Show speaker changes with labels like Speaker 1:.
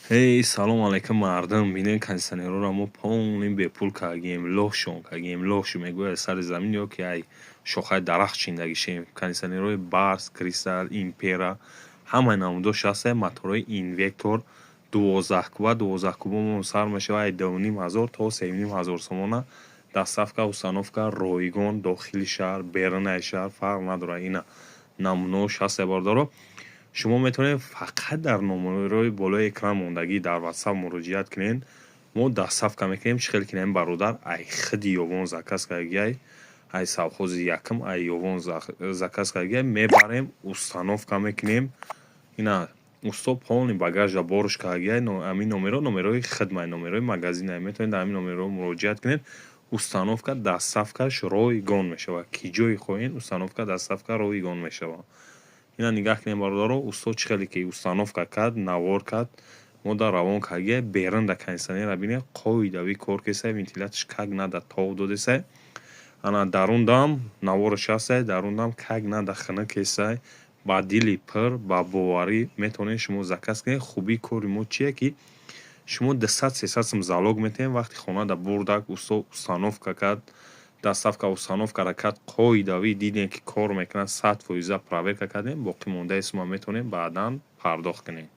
Speaker 1: Эй, салом алейкум, мардум! Бинед, кондитсионерҳоро мо полный бепул кардагием, лошон кардагием. Лош мегӯяд, сари замин ё ки ай шохаи дарахт чиндагишем. Кондитсионерҳои Барс, Кристалл, Импера, ҳамаи намудош ҳастае. Моторҳои инвертор 12 куба. 12 кубамон сар мешавад ай 2500 то 3500 сомона. Доставка, установка ройгон, дохили шаҳр, берунаи шаҳр фарқ надорад. Ина намунаҳош ҳастае, бародаро. Шумо метавонед фақат дар номерои болои экран мондагӣ дар Ватсап муроҷиат кунед, мо доставка мекунем. Чӣ хел кинем, бародар? Ай худи Ёвон заказ кардагиай, ай совхози якум, ай Ёвон заказ кардагиай, мебарем, установка мекунем. Ина усто полный багажа борш кардагиай. Ҳамин номерҳо номерҳои хидмай, номерҳои магазинай. Метавонед дар ҳамин номерҳо муроҷиат кунед. Установка, доставкаш ройгон мешавад. Ки ҷое хоҳед, установка, доставка ройгон мешавад. Ина нигаҳ кунед, бародаро, усто чӣ хеле ки установка кард, навор кард, мо дар равон кардагиай. Берун да кондитсионерро бинед, қоидавӣ кор кесай, вентиляторш как надо тов додесай. Ана дарундам навораш ҳастай, дарундам как надо хунук кесай. Ба дили пур, ба боварӣ метавонед шумо заказ кунед. Хубии кори мо чие, ки шумо 200, 300 сум залог метиҳем. Вақти хонада бурдак, усто установка кард, доставка, установкаро кард, қоидавӣ дидем, ки кор мекунад, 100 фоиза проверка кардем, боқимондаи сума метавонем баъдан пардохт кунем.